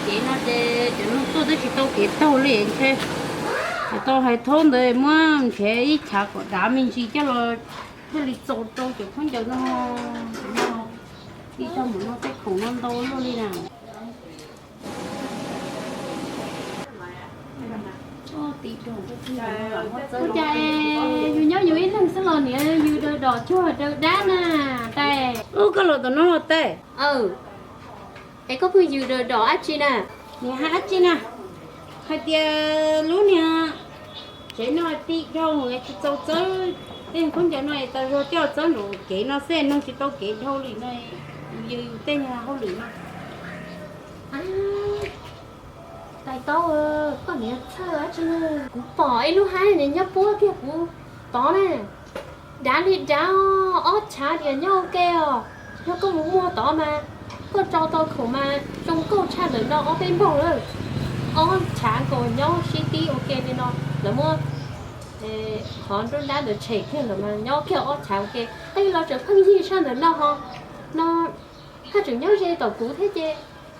Kev no ces cov neeg tuaj twb tsis tau kev taug li ntshe. Tau hais thaum ntawd muab nrhiav ib chav kom dav me ntsis coj los thiaj li txaus rau cov khaub ncaws no. Ib tog mus no tej khoom no ntau luaj li na. Ua cas yus nyob yus ib leeg xwb los niam yws daws dom cuag daws dab na, Tais? Ub, koj los tom no los Tais? Es koj pheej yws daws dom dab tsi na? Niam hais dab tsi na? Hais tias lub niag tsev no ti dhau, tsis txaus txawb tej khaub ncaws no es tas zog coj txawb nraum kev no xwb, neeg tsis tau kev dhau li no, yws yus tej niag hauj lwm no. Tais Taub, koj niam txhawj dab tsi na? Kuv pom ib lub hab niag nyob puab kiag kuv tod na. Dav li dav, ob chav tias nyob ua ke os. Yog koj mus muag tod mas koj tso tau khoom mas zoo nkauj tshaj ntawm no ob peb npaug lawm. Ob chav nkaus nyob sib tib ua ke li no, lawv muab qhov nruab nrab ntawd tshem kiag lawm mas nyob kiag ob chav ua ke. Qij los tseem pheej yig tshaj ntawm no ho. No haj tseem nyob ze tom kuv thiab ces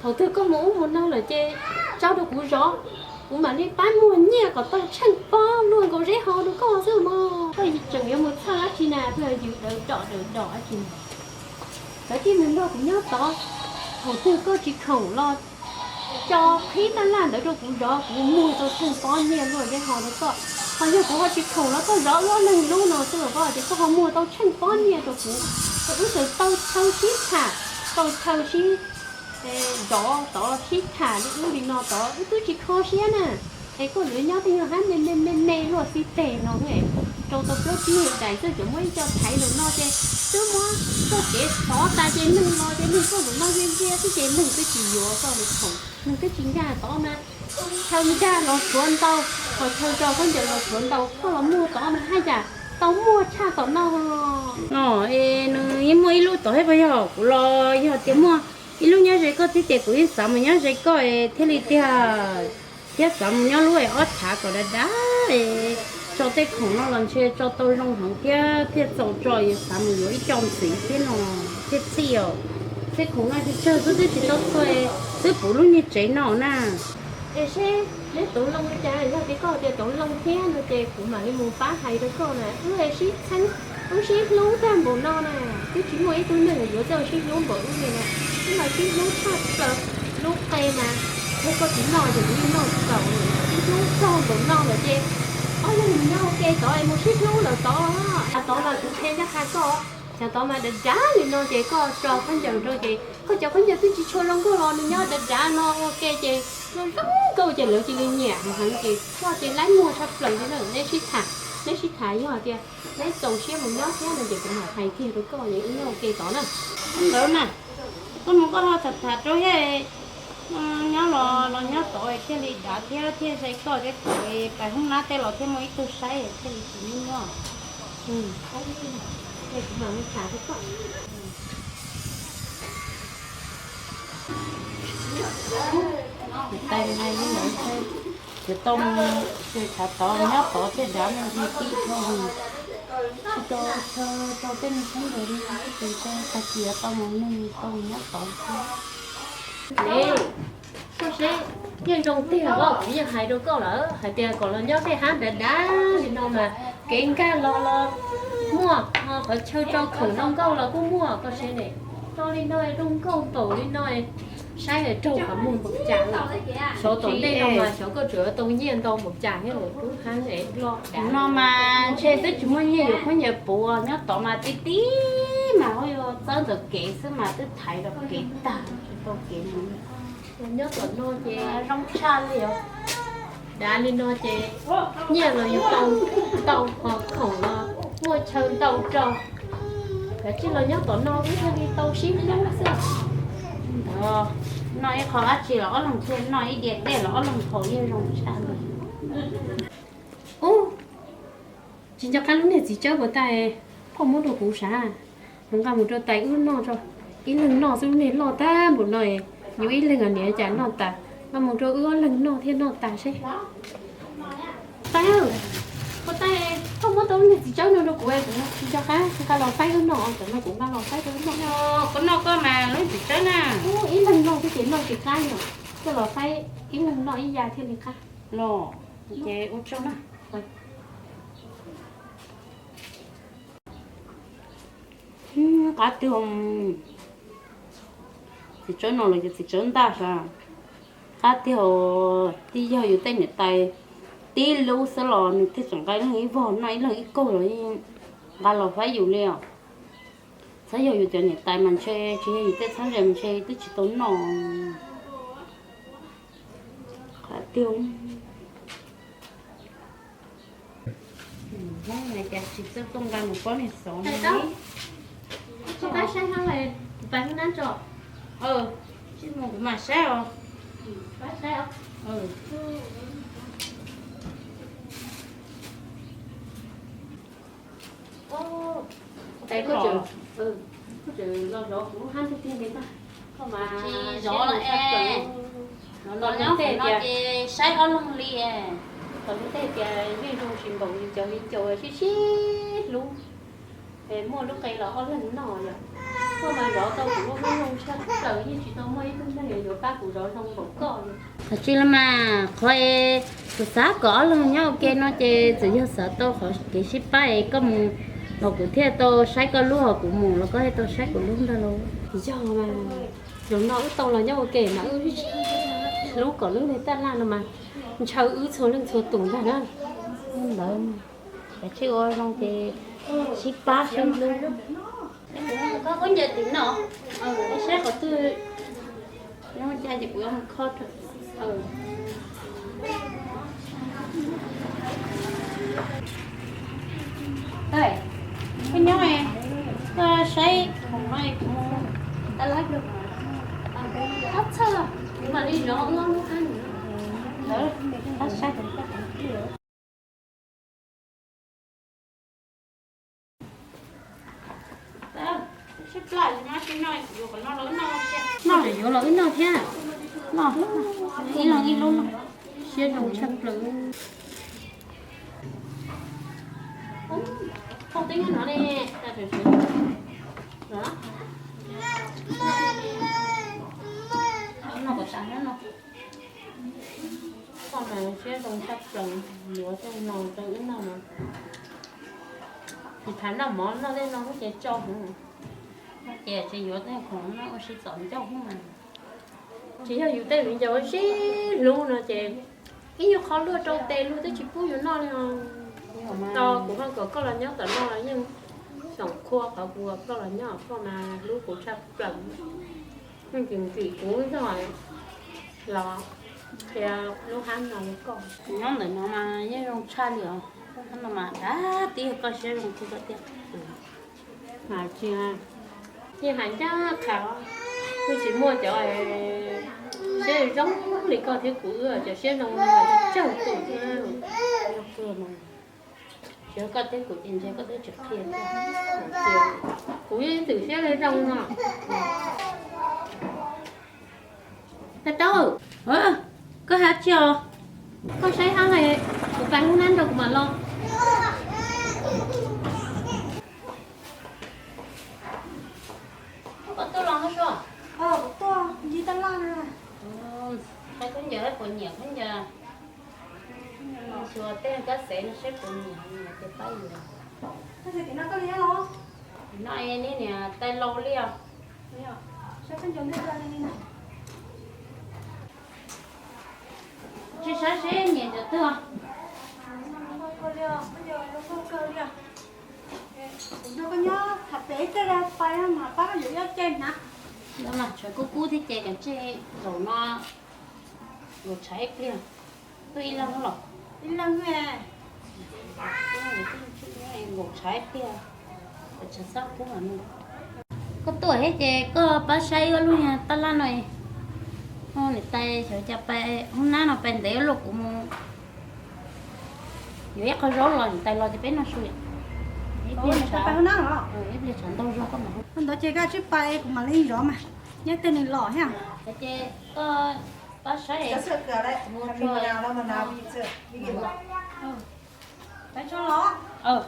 thaum twg koj mus ub mus no lawm ces tso rau kuv zov, kuv mam li pab muag nyiaj kom tau tsheej pob luaj nkaus zeb ho rau koj xwb mog. Koj tseem yuav mus txhawj dab tsi na, koj yws daws dom daws dom dab tsi na? Koj cia li mus nrog kuv nyob tod, thaum twg koj tsis khoom los tso qhib taj laj ntawd rau kuv zov, kuv muag tau tsheej pob nyiaj luaj zeb ho rau koj. Ho yog kuv ho tsis khoom los koj zov wb ob leeg lub no xwb los koj tias koj ho muag tau tsheej pob nyiaj rau kuv, wb txawm tau chaw sib tham, tau chaw sib zov tod sib tham li ub li no tod wb twb tsis kho siab na. Es koj yuav nyob tej nyuag hab me me me me luaj xib teg no, rau tau plaub tsib nyuag daim xwb tseem muab ib co thaiv ntawm no ces twb muab koj kev xov tas ces neeg los ces neeg koj ntawm no ntsia ntsia xwb ces neeg twb tsis yuav koj li khoom, neeg twb tsis nkag tod mas. Chaw nkag los tshuav ntau, ho chaw tso khaub ncaws los tshuav ntau, koj los muag tod mas haj yam tau muaj tshaj tom no. No es nws yeej muaj ib lub tod thiab puas yog? Kuv los yog tias muaj ib lub nyob ze koj thiab ces kuv yeej xav mus nyob ze koj thiaj li tiag, thiab xav mus nyob lub ob chav kom dav dav, tso tej khoom no los ntshe tso tau zoo heev thiab thiaj txaus tso, yuav xav mus yuav ib co ntxiv thiab no thiaj txhij os. Tej khoom no tsawg tsawg xwb twb tsis tau txhua, twb puv lub niag tsev no na. Es seb neb tauv loo li cas, yog tias koj tias tauv loo thiab no ces kuv mam li mus pab hais rau koj na. Wb sib txheeb, wb sib hlub tag npaum no na, twb tsis muaj ib tug neeg yuav txawj sib hlub npaum wb li na. Wb mas sib hlub tshaj plaws, lub qe mas yog koj tsis noj ces kuv yeej noj tsis tau, sib hlub txog npaum no lawm ces ob leeg mus nyob ua ke tod es mus sib hlub lawm tod. Xyov tod mas kuv qhia ncaj qha koj, xyov tod mas dav dav li no ces koj tso khaub ncaws rau ces koj cov khaub ncaws twb tsis tshua zoo nkauj los nws nyob dav dav no ua ke ces zoo zoo nkauj ces lawv cia li nyiam heev ces koj ces laib muag tshaj plaws li na. Neb sib tham, neb sib tham yog tias neb txaus siab mus nyob thiab no ces kuv mam hais kiag rau koj, wb nyob ua ke tod na. Ntawd na, koj mus koj ho tham tham rau thiab, nyob los los nyob tod thiaj li dav thiab thiaj ze koj thiab, thaum pais hoob nab tej los thiaj muaj ib tug saib thiaj li tsis nyuaj. Kuv mam mus tham rau koj. Tais hais li ntawd, kuv tau mus xyuas chav tod, nyob tod thiaj dav me ntsis tib dhau, tsis tau chaw rau tej me khaub ncaws li, ib tus tag kis tau mus nug tau mus nyob tod thiab. Koj seb, yeej zoo tiag os, kuv yeej hais rau koj lawm hais tias kom los nyob tej hab dav dav li no mas kev nkag los los muaj, qhov chaw tso khoom zoo nkauj los kuj muaj. Koj seb ne, tso li no zoo nkauj npaum li no, saib raug qhov muag npaum cas. Xyov tom ntej no mas xyov koj tseem tau nyiaj ntau npaum cas thiab lawm, kub hab es loj dav no mas ntshe twb tsis muaj nyiaj yuav khaub ncaws puv, nyob tod mas tib tib mas ho yuav txawb ntawm kev xwb mas twb thaiv rau kev tag, tsis tau kev mus. Nyob tom no ces zoo tshaj li os. Dav li no ces nyiaj los yus tau ntau, ho khoom los muaj chaw ntau rau. Kav tsij los nyob tom no wb thiaj li tau sib hlub xwb. Noj ib qho dab tsi los ob leeg thiaj noj, ib diav dej los ob leeg haus yeej zoo tshaj li. Ub, tsis nco qab lub niag txiv tsawb puas tau phauj muab rau kuv sav. Kuv nqa mus rau Tais wb noj tso, ib leeg noj xwb, lub niag loj tag npaum no, yuav ib leeg niam cas noj tas, nqa mus rau wb ob leeg noj thiaj noj tas seb. Tais, puas tau phauj muab tau lub niag txiv tsawb no rau kuv, kuv tsis nco qab, kuv nqa los faib wb noj, tam no kuv nqa los faib rau wb noj. Koj noj koj mas lub txiv tsawb na. Ub, ib leeg noj xwb ces noj tsis qab yom. Los faib ib leeg noj ib yam thiaj li qab. Los, ces ua tsaug na. Qab tiag. Txiv tsawb no los yog txiv tsawb ntaj sas. Qab tiag, twb yog yus tej niam tais tib lub xwb los nws thiaj tseem nqa ib leeg ib vog noj ib leeg ib kaug los nqa los faib yus li os. Txhob yog yus cov niam tais mas ntshe tsis yog yus tej txheeb ze mas ntshe twb tsis tau noj. Qab tiag. Hmoob cas tsis txawj tuaj nqa mus pob niag xov no. Koj pab saib hab, tus pais hoob nab tso. Tsis mus kuv mam saib os. Pab saib os. Koj tseem los zov kuv lub hab tiag tiag li. Koj mas tsis zov los es. Los nyob no ces saib ob leeg li. Kom lub tej tias yeej zoo tsis npaum li cov viv ncaus sib sib hlub, muaj lub qe los ob leeg noj yom. Koj mas zov tau kuv lub hnub zoo tshaj plaws, yeej tsis tau muaj ib tug neeg yuav pab kuv zov zoo npaum koj li. Qhov tsis los mas qhov es kuv xav kom ob leeg nyob ua ke no ces txawm yog xav tau qhov kev sib pab es koj mus los kuv thiaj tau saib koj lub, ho kuv mus los koj thiaj tau saib kuv lub ntag lauj. Yog mas, zaum no wb tau los nyob ua ke mas wb hlub kom lub niag taj laj no mas ntshaw wb txhua leej txhua tus ntag na. Ntawd, kav tsij ua zoo ces sib pab sib hlub. Koj khaub ncaws tim no, saib qhov twg nyob cas ces kuv yuav mus kho rau. Koj nyob, koj saib khoom no kuv mus. Ab txhawj, kuv mam li zov lub hab ntawd. Noj, yuav los wb noj thiab. Noj, ib leeg ib lub, siab zoo tshaj plaws. Noj kom tas no. Koj mas siab zoo tshaj plaws, yuav tej no rau wb noj no. Tsis tas noj mov noj tej no ces tso hwv, ces tsis yuav tej khoom no ua si txom ncauj hwb mas. Tsis yog yus tej viv ncaus sib hlub no ces ib nyuag qho luaj rau tes luag twb tsis pub yus noj li os. Tau kuv ho kom koj los nyob tom no los yeej xyoom qhua qhov kuv kom koj los nyob, koj mas hlub kuv tshaj plaws. Yeej tsis nkim kuv zog los qhia lub hab no rau koj. Kuv nyob ntawm no mas yeej zoo tshaj li os, lub hab no mas dab tib koj siab zoo tsis koj tiag. Mas tsis, yeej hais ncaj qha, twb tsis muaj cov siab zoo li koj thiab kuv wb cov siab zoo no mas tsawg tus thiab. Tsis yog koj thiab kuv ces ntshe koj twb tsis qhia thiab. Kuv yeej ib txwm siab zoo no. Tau tau, koj hab tsi os? Koj saib hab, kuv pais hoob nab nrog kuv mam los. Koj tuaj los no sua? Kuv tuaj ncig taj laj. Saib khaub ncaws puas nyiam khaub ncaws. Xyuas tej kab xev no saib puas nyiam, nyiam ces pab yuav. No niam tais laus li os. Tsis saib seb nyiam cov twg. Kuv nrog koj nyob tham pem tej pais mas pab koj yuav ib ob ce hnav. Ntawd mas tshav kub kub thiab ces kav tsij zaum no yuav tshav ib pliag. Tuaj ib leeg los? Ib leeg. Nkaum tshav ib pliag, tshav xab kub. Koj tuaj thiab ces koj pab saib ib lub nyuag taj laj no. Niam tais xyov cas pais hoob nab no pais ntev luaj kuv mus yuav ib qho zaub los niam tais los ces peb noj su. Ib pliag tshav ntau zog koj mam. Ntawd ces koj tsib pais kuv mam li zov mas, nyob tej nws los thiab. Ces koj pab saib. Pais tso los.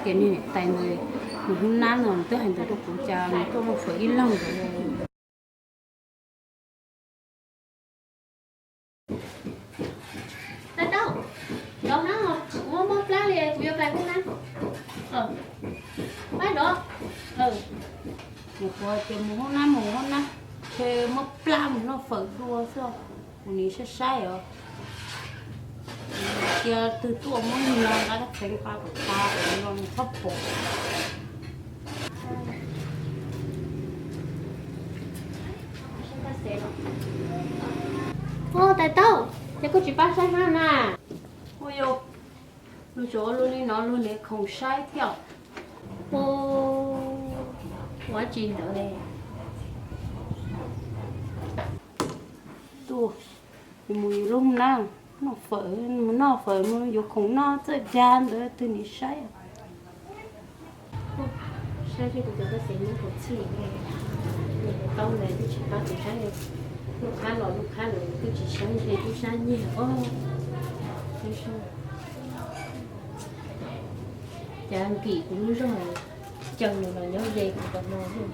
Ces niag niam tais ntawd, nws hnub nab no nws twb hais ntawd rau kuv, cas nws tuaj muag fawm ib leeg ntawd. Tais taub, nrov hab, kuv mob plab li, kuv yuav pais hoob nab. Pab nrov. Nyuam qhuav ces mus hoob nab mus hoob nab, ntshe mob plab mus noj fawm dua xwb. Kuv nim saib saib os, cia twg tuaj muab nws los nqa kab txheev pa kom tas los nws txhob pom. Ua tais taub, ces koj tsis pab saib hab na? Ua yog, luag tsuas ua luag li no luag niam khoom saib thiab. Ua, ua dab tsi ntawd ne? Tuaj, mus yus lub na, noj fawm, mus noj fawm mus yuav khoom noj txawj dag ntawd twg nim saib. Saib seb kuv cov kab xev nyob puas txhij, niam taub ntawd twb tsis pab kuv saib, lub qhab los lub qhab los twb tsis saib ntshe twb sab nyiag os. Cas nkim kuv lub zog caw nws los nyob ze kuv tom no, kuv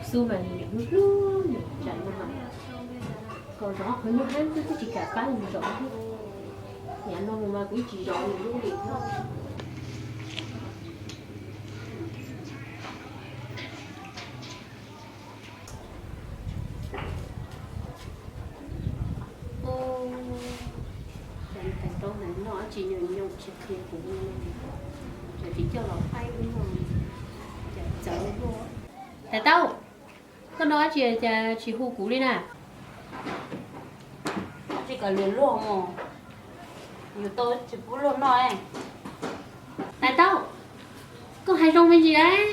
xub mas nws nim hlub hlub nws tsam no mas kom zov qhov nyuag hab xwb twb tsis kam pab nws zov thiab. Yav no mus mas kuv ib tsis zov nws lub li. Cas tais taub ntawd noj dab tsi nyoos nyoos tsis qhia kuv li, cas tsis coj los faib wb noj, cas txawv luaj. Tais taub, koj noj dab tsi cas tsis hu kuv li na? Tsis kom luag luag mos, yus tau tsis pub luag noj. Tais taub, koj hais zoo me ntsis lauj,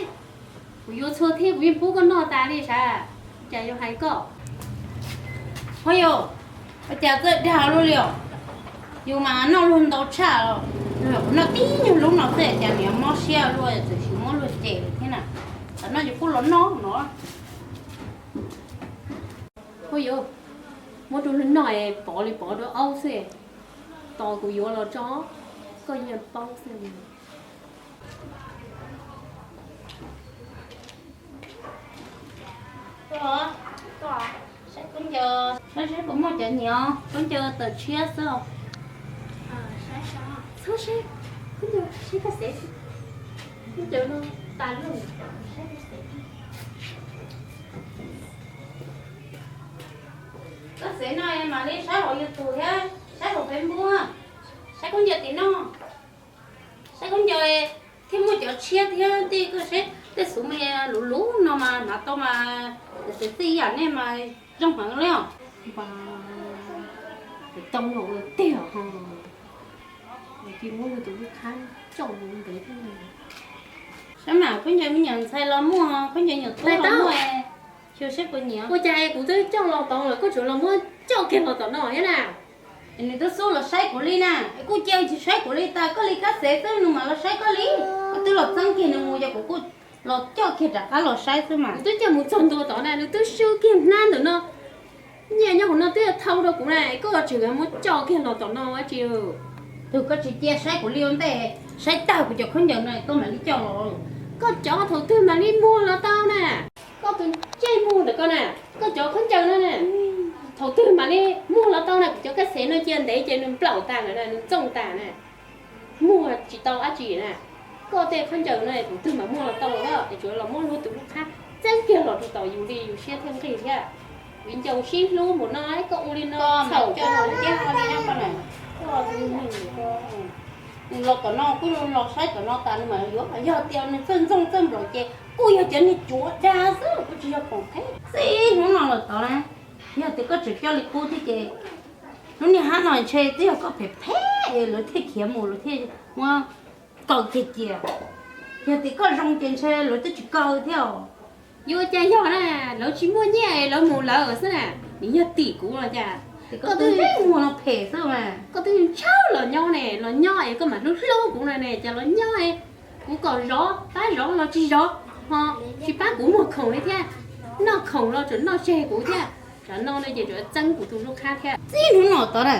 kuv yuav txhua thiab kuv yeej pub koj noj tas li sav, cas yuav hais koj. Ho yog, ua cas txawj dag luaj li os? Yus mas noj luag ntau tshaj los, noj tib nyuag lub no xwb cas niam mob siab luaj, txawm tsis muab luag cem thiab na. Tam no yus kuj los noj no. Ua yog, muab rau luag noj es pov li pov rau aub xwb, tos kuv yuav los tso, koj yeej paub xwb. Saib khaub ncaws, saib seb puas muaj cov nyiam, khaub ncaws tawm tshiab xwb os. Txhob saib, khaub ncaws, saib koj xev, khaub ncaws no tas lawm, saib koj xev. Koj xev no mam li saib hauv YouTube thiab saib hauv Facebook, saib khaub ncaws tim no. Saib khaub ncaws thiab muaj cov tshiab thiab tej, koj saib tej xuv mas luv luv no mas hnav tau mas, xev txij ib yam nej mas zoo heev li os. Tau los ua tiag ho, cia muab luag tus lub qhab coj mus ntev thiab. Saib mas khaub ncaws me nyuam ntxhais los muaj, khaub ncaws nyuam tub los muaj, xyov saib puas nyiam. Ua cas kuv twb coj los tod lawm koj tseem los muab coj kiag los tom no thiab na? Nws twb xub los saib kuv li na, kuj cia tsis saib kuv li, tas koj li kab xev xwb nws mam los saib koj li. Koj twb los txeeb kiag nws mus, yog kuv kuj los coj kiag rov qab los saib xwb mas. Kuv twb coj mus txog ntua tod na, nws twb swb kiag hnab ntawm no. Nyiaj nyob hauv no twb thau rau kuv na, koj tseem muab coj kiag los tom no dab tsi? Tus koj tsis cia saib kuv li ua ntej, saib tag kuv cov khaub ncaws no tuaj mam li coj los. Koj cov thaum twg mam li muag los tau na? Koj tus ntsej muag ntawm koj na, koj cov khaub ncaws no na, thaum twg mam li muag los tau na? Kuv cov kab xev no cia ntev ces nws nplaum tas lawm na, nws txooj tas na. Muag tsis tau dab tsi na. Koj tej khaub ncaws no thaum twg mam muag los tau na? Es tsuas los muab luag tus lub qhab txeeb kiag los rau tom yus li yus siab thiaj nqig thiab. Viv ncaus sib hlub npaum no koj ua li no txhaum koj. Nws los tom no kuj los saib tom no tas nws mas yuav, yog tias nws txawj ntxooj txawj nplaum ces kuj yog cov niag cuav dag xwb, kuj tsis yog khoom qheb. Txij hnub no los tod na, yog tias koj tseem coj li qub thiab ces lub niag hab no ntshe twb yog koj phem phem lawv thiaj khiav mus, lawv thiaj muab kaw kiag cia. Yog tias koj zoo ces ntshe lawv twb tsis kaw thiab os. Yuav cas yog na, lawv tsis muaj nyiaj lawv mus lawv xwb na, nws yog tim kuv los cas? Koj twb muag no phem xwb mas. Koj twb tshawb los nyob ne, los nyob es koj mam hlub hlub kuv no ne, cas los nyob es kuv kom zov pab zov los tsis zov, ho tsis pab kuv muag khoom li thiab. Noj khoom los tseem noj tseg kuv thiab, tsam no no ces tseem txeeb kuv tus lub qhab thiab. Txij hnub no tod na,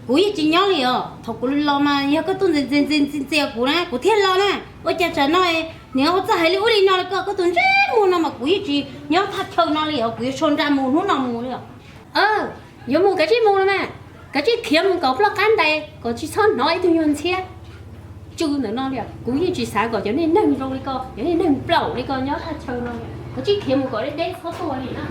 Kuv yeej tsis nyob li os. Thaum kuv los mas yog koj tuaj ntxias ntxias ntxias kuv na kuv thiaj los na. Ua cas tsam no nws ho txawj hais li ub li no li ko? Koj tus ntsej muag no mas kuv yeej tsis nyob thaj chaw no li os. Kuv yuav sau nra mus hnub no mus li os. Yuav mus kav tsij mus los mas. Kav tsij khiav mus kom ploj qab ntais kom tsis txhob hnov ib tug nyuag ntxhiab tsw ntawm no li. Kuv yeej tsis xav kom cov niag neeg zoo li ko, cov niag neeg plaum li ko nyob thaj chaw no. Kav tsij khiav mus kom deb deb txhob tuaj li na.